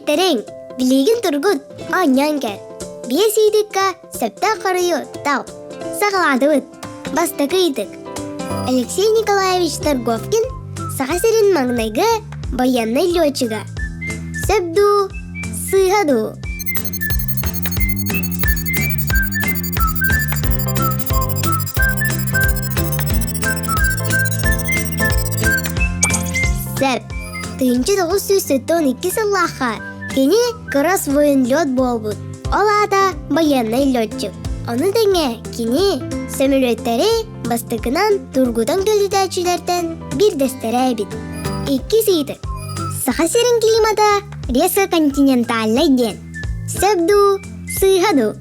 Дириэттэриҥ, билигин тургут, оонньоон кэл. Биэс ыйытыкка сөптөөх хоруйу тал. Саҕалаатыбыт. Бастакы ыйытык. Алексей Николаевич Торговкин Саха сирин маҥнайгы байыаннай летчига. Сөп дуу, сыыһа дуу? Сөп. 1972 сыллаахха кини кыра военлет буолбут. Ол аата байыаннай летчик. Ону тэҥэ кини сөмөлүөттэри бастакынан тургутан көтүтээччилэртэн биирдэстэрэ эбит. Иккис ыйытык. Саха сирин климата резко-континентальнай диэн. Сөп дуу, сыыһа дуу?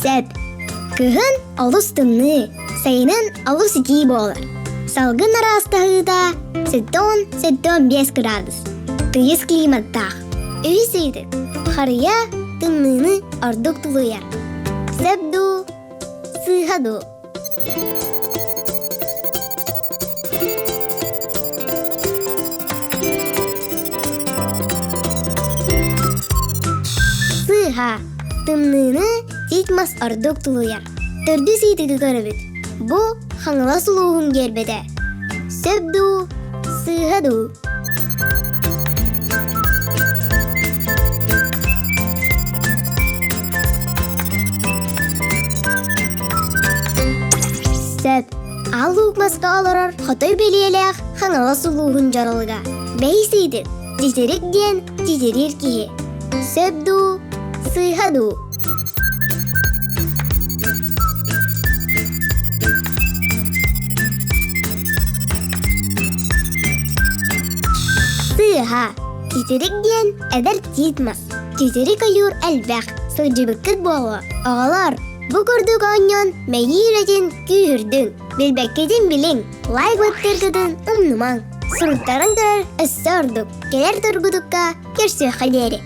Сөп. Кыһын олус тымныы, сайынын олус итии буолар. Салгын араастаһыыта 70-75 градус. Тыйыс климаттаах. Үһүс ыйытык. Харыйа тымныыны ордук тулуйар. Сөп дуу, сыыһа дуу? Сыыһа. Тымныыны тиит мас ордук тулуйар. Төрдүс ыйытыгы көрөбүт. Бу Хаҥалас улууһун гиэрбэтэ. Сөп дуу, сыыһа дуу? Сөп. Аал Луук маска олорор хотой бэлиэлээх Хаҥалас улууһун дьаралыга. Бэһис ыйытык. Титирик диэн титириир киһи. Сөп дуу, сыыһа дуу? Сыыһа. Титирик диэн эдэр тиит мас. Титирик ойуур элбэх, сылдьыбыккыт буолуо. Оҕолор, бу курдук оонньоон мэйии үлэтин күүһүрдүҥ. Билбэккитин билиҥ, лайк баттыыргытын умнумаҥ. Суруктарын көрөр өссө ордук. Кэлэр тургутукка көрсүөххэ диэри.